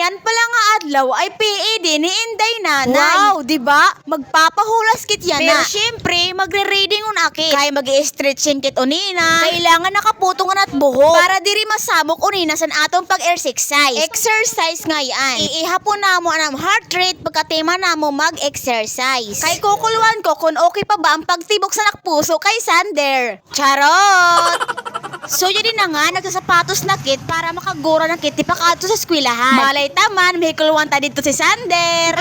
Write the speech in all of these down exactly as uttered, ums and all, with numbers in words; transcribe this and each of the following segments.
An pala nga adlaw ay P E dinhi, Inday, Nanay. Wow, di ba? Magpapahulas kit yana. Pero syempre, magre-reading una kit. Kay mag-i-stretching kit unina. Kailangan nakaputong an at buhok. Para diri masamok unina san aton pag-exercise. Exercise ngay-an. Iihapon namo an am heart rate pagkatima namo mag-exercise. Kay kukulwan ko kon okay pa ba an pagtibok san ak puso kay Sander. Charot! So, yadi na nga, nagsasapatos na kit para makagura na kit tipakaadto sa eskwelahan. Malay ta man, mahikulwan ta didto si Sander.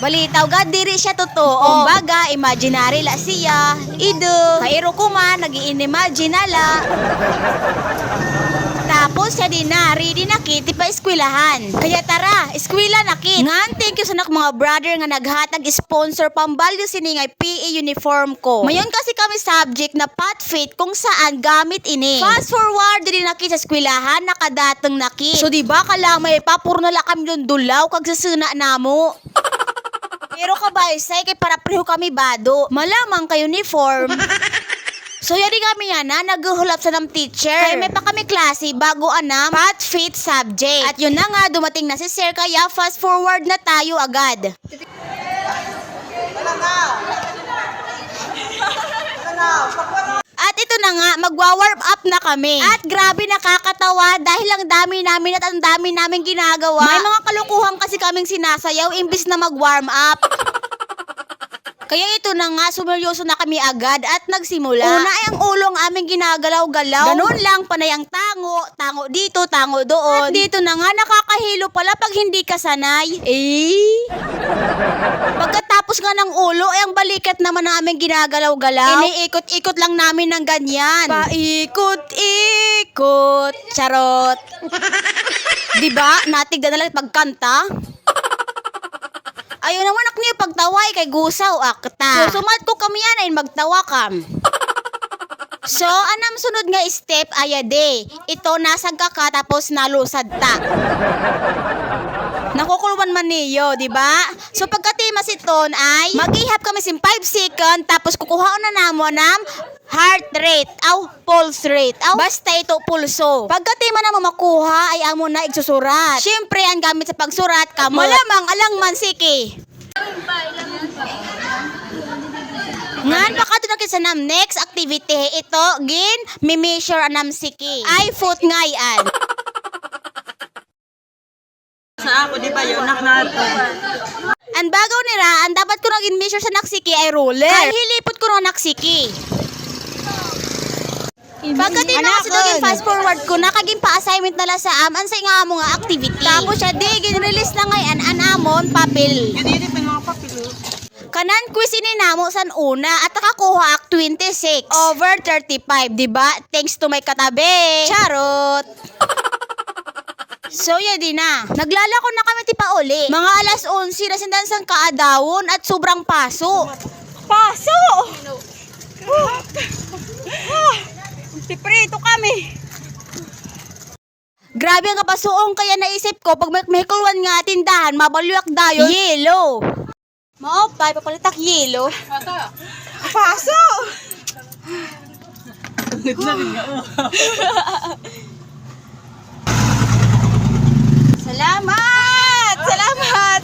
Balitaw gad, diri siya totoo. Kumbaga, imaginary la siya. Ido. Kay iro ko man, nag-i-imagine na la. Tapos, yadi na, ready na kit tipa-eskwelahan. Kaya tara, eskwela na kit. Ngan, thank you sa nak mga brother nga naghatag sponsor pambalyo sini nga P E uniform ko. Mayon kasi kami subject na path fit kung saan gamit ini. Fast forward, diri na kit sa eskwelahan, nakadatong na kit. So, di ba, kalamay pa, puro na la kami dundulaw, kag sasuna namo. Pero kabaysay, kay para pareho kami bado. Malamang kay uniform. So, yadi kami yana, naghuhulap sa nam teacher. Kay may pa kami klase bago an am path fit subject. At yun na nga, dumating na si sir, kaya fast forward na tayo agad. At ito na nga, magwa-warm up na kami. At grabe, nakakatawa dahil ang dami namin at ang dami naming ginagawa. May mga kalokohan kasi kaming sinasayaw imbis na mag-warm up. Kaya ito na nga, sumeryoso na kami agad at nagsimula. Una ay ang ulo ang aming ginagalaw-galaw. Ganun lang, panay ang tango, tango dito, tango doon. At dito na nga, nakakahilo pala pag hindi ka sanay. Eh? Pagkatapos nga ng ulo, ay ang balikat naman ang aming ginagalaw-galaw. Iniikot-ikot lang namin ng ganyan. Paikot-ikot. Charot. Di ba? Natigda na lang pagkanta. Ayaw naman ak niyo pagtaway kay gusaw ak ta. Susumat ko kami anay magtawa kam. So, an am sunod nga step, ay adi. Ito, nasagka ka, tapos nalusad ta. Nakukulwan man niyo, di ba? So, pagkatimas iton ay, mag-ihap kami sin five second, tapos kukuhaon na namo an am heart rate. Aw, pulse rate. Aw, basta ito, pulso. Pagkatima namo makuha, ay amo na igsusurat. Siyempre, an gamit sa pagsurat, kamot. Malamang, alang man, siki. Ngan, pakadto na kita sa nam next activity. Ito, ginmi-measure an am siki. Ay, foot ngay-an. Sa ako, di ba, yun, nak na to. An bagaw nira, an dapat ko nag-measure sa naksiki ay ruler. Ay, hilipot ko na naksiki. Pagkati na kasi doon, fast forward ko na, kag ginpa-assignment na la sa am, an sa nga amo nga activity. Tapos siya, di, gin-release na ngay-an an amon papel. Yun, yun, yung mga papel, oh. Kanan quiz ini namo san una, at nakakuha ak twenty-six over thirty-five, di ba? Thanks to my katabi. Charot! So, yadi na. Naglalako na kami tipauli. Mga alas onse na sindan san kaadawon at sobrang paso. Paso! Ah! Tiprito kami. Grabe nga pasuon, kaya naisip ko, pag may, may kulwan nga tindahan, mabalyo ak dayon. Yelo. Maupay, papalit ak yelo. Paso! Salamat! Salamat!